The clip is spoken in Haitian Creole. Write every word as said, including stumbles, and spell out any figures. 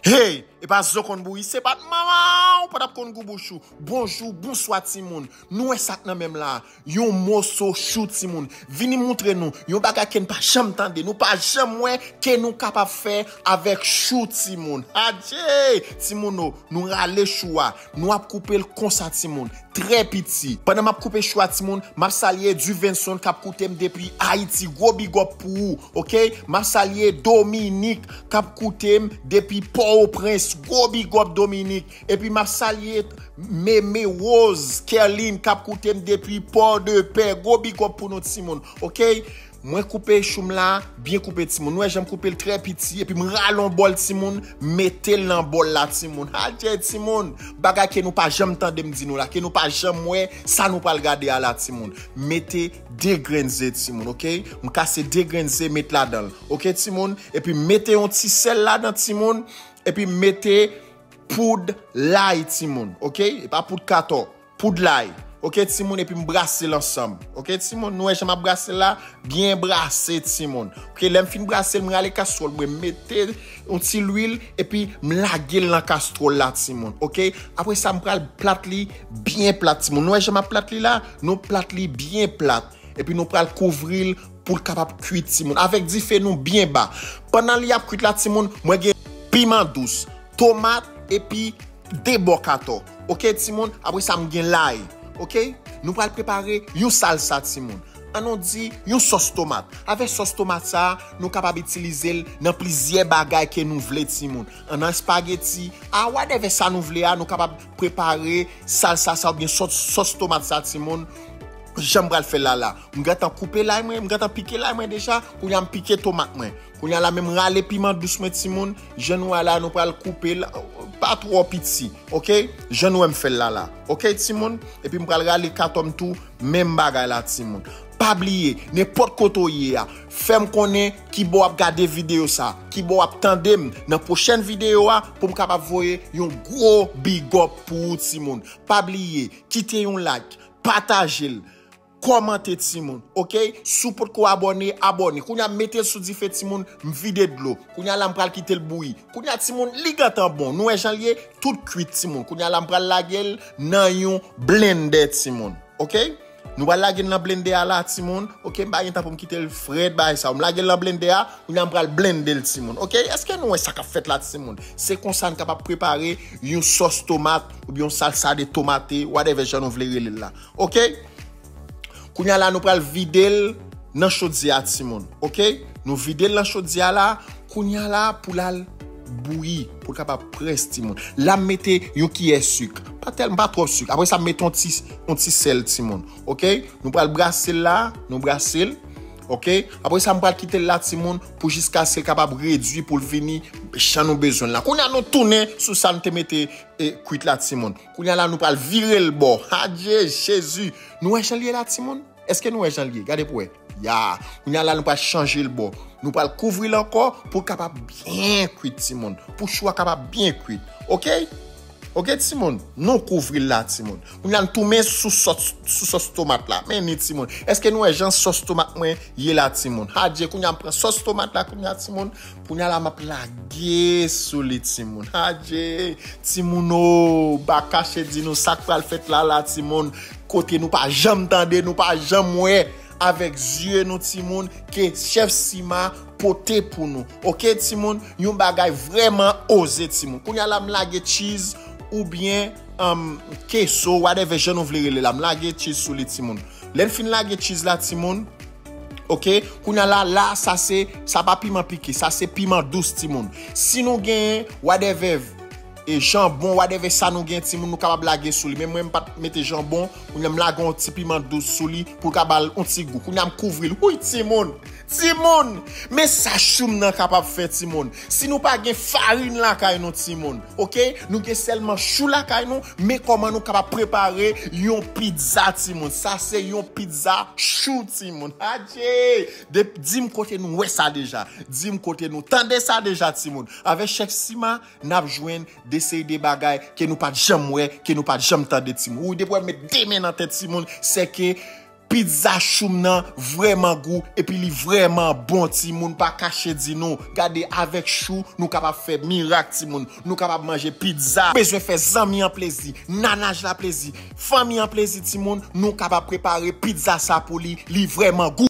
Hey, e pa zo konn bouyi, se pa t manman ou pa t ap konn gou bouch ou. Bonjou, bonswa timoun. Nou wè sa k nan men m la. Yon moso chou timoun. Vini moutre nou yon bagay ke n pa janm tande, nou pa janm wè ke nou kapab fè avèk chou timoun. Adje! Timoun o, nou rale chou a. Nou ap koupe l konsa timoun. Trè piti. Pandan m ap koupe chou a timoun, m ap salye Duvenson k ap koute m depi Ayiti. Gwo big up pou ou, oke? M ap salye Dominique k ap koute m depi Pòtoprens. Gwo big up Dominique. Epi m ap salye Meme Rose Kerline k ap koute m depi Pòdepè. Gwo big up pou nou timoun, oke? Mwen koupe chou m la, byen koupe timoun. Nou wè jan m koupe l trè piti, epi m rale yon bòl timoun, mete l nan bòl la timoun. Adje timoun, bagay ke nou pa janm tande m di nou la, ke nou pa janm wè, sa nou pral gade a la timoun. Mete de grenn ze timoun, oke? M kase de grenn ze, met ladan l, oke timoun? Epi mete yon ti sèl ladan timoun, epi mete poud lay timoun, oke? E pa poud katò. Poud lay. Oke, timoun, epi m brase l ansanm. Oke, timoun, nou wè jan m ap brase l la? Byen brase, timoun. Oke, lè m fin brase l, m rale kastwòl mwen, m mete yon ti lwil, epi m lage l nan kastwòl la, timoun. Oke? Apre sa, m pral plat li byen plat, timoun. Nou wè jan m ap plat li la? Nou plat li byen plat. Epi nou pral kouvri l pou l kapab kwit, timoun. Avèk dife nou byen ba. Pandan li ap kwit la, timoun, mwen gen piman dous, tomat, epi de bò katò. Oke, timoun? Apre sa, m gen lay. Oke? Nou pral prepare yon salsa, timoun. Ann nou di yon sòs tomat. Avèk sòs tomat sa a, nou kapab itilize l nan plizyè bagay ke nou vle, timoun. Nan espageti, a whatever sa nou vle a, nou kapab prepare salsa sa oubyen sòs, sòs tomat sa, timoun. Jan m pral fè l la la. M gentan koupe lay mwen, m gentan pike lay mwen deja. Kounye a m pike tomat mwen. Kounye a la menm rale piman dous mwen timoun. Jan nou wè la nou pral koupe l pa twò piti. Oke? Jan nou wè m fè l la la. Oke timoun? Epi m pral rale katò m tou menm bagay la timoun. Pa bliye, nenpòt kote w ye a, fè m konnen kibò w ap gade videyo sa, kibò w ap tande m nan pwochèn videyo a pou m kapab voye yon gwo big up pou ou timoun. Pa bliye, kite yon like, pataje l, kòmante timoun, oke? Si w potko abòne, abòne. Kounye a m mete l sou dife timoun, m vide dlo. Kounye a la m pral kite l bouyi. Kounye a timoun, li gentan bon. Nou wè jan l ye, tout kwit timoun. Kounye a la m pral lage l nan yon blendè timoun, oke? Nou pral lage l nan blendè a la timoun, oke? M pa gen tan pou m kite l frèt bagay sa yo. M lage l nan blendè a, kounye a m pral blende l timoun, oke? Èske nou wè sa k ap fèt la timoun? Se konsa n kapab prepare yon sòs tomat oubyen yon salsa de tomate, whatever jan nou vle rele l la. Oke? Kounye a la nou pral vide l nan chodyè a timoun. Oke? Nou vide l nan chodyè a la. Kounye a la pou l al bouyi, pou l kapab près timoun. La m mete yon kiyè sik. Pa tèlman, pa twòp sik. Apre sa m mete yon ti, yon ti sèl timoun. Oke? Nou pral brase l la, nou brase l. Oke? Apre sa m pral kite l la timoun pou jiskaske l kapab redui pou l vini jan nou bezwen l la. Kounye a nou tounen sou sa n te mete e kwit la timoun. Kounye a la nou pral vire l bò. Adje Jezi. Nou wè jan l ye la timoun? Èske nou wè jan l ye? Gade pou wè. Ya. Kounye a la nou pral chanje l bò. Nou pral kouvri l ankò pou l kapab byen kwit timoun. Pou chou a kapab byen kwit. Oke? Oke timoun? Nou kouvri l la timoun. Kounye a nou tounen sou sòs, sou sòs tomat la. Men ni timoun. Èske nou wè jan sòs tomat mwen ye la timoun? Adje, kounye a m pran sòs tomat la kounye a timoun. Kounye a la m ap lage sou li timoun. Adje, timoun o, m pa kache di nou sa k pral fèt la la timoun. Kote nou pa janm tande, nou pa janm wè avèk zye nou timoun ke chèf Sima pote pou nou. Oke timoun, yon bagay vrèman oze timoun. Kounye a la m lage cheese oubyen um, keso, whatever jan nou vle rele la. M lage cheese sou li timoun. Lè n fin lage cheese la timoun, oke, kounye a la, la, sa se, sa pa piman pike, sa se piman dous timoun. Si nou genyen, whatever, e janbon, whatever sa nou gen timoun, nou kapab lage sou li. Men mwen, m pa t mete janbon, kounye a m lage yon ti piman dous sou li pou l ka ba l yon ti gou. Kounye a m kouvri l. Wi timoun! Timoun! Men sa chou m nan kapab fè timoun. Si nou pa gen farin lakay nou timoun, oke? Nou gen sèlman chou lakay nou, men kòman nou kapab prepare yon pizza timoun. Sa se yon pizza chou timoun. Adje! De, di m kote nou wè sa deja. Di m kote nou tande sa deja timoun. Avèk chèf Sima, n ap jwenn de seri de bagay ke nou pa t janm wè, ke nou pa t janm tande timoun. Wi, depi w met de men nan tèt timoun, se ke Pizza Choum nan vrèman gou, epi li vrèman bon, timoun, pa kache di nou. Gade, avèk chou, nou kapab fè mirak, timoun. Nou kapab manje pizza. Bezwen fè zanmi an plezi, nanaj la plezi, fanmi an plezi, timoun. Nou kapab prepare pizza sa pou li. Li vrèman gou.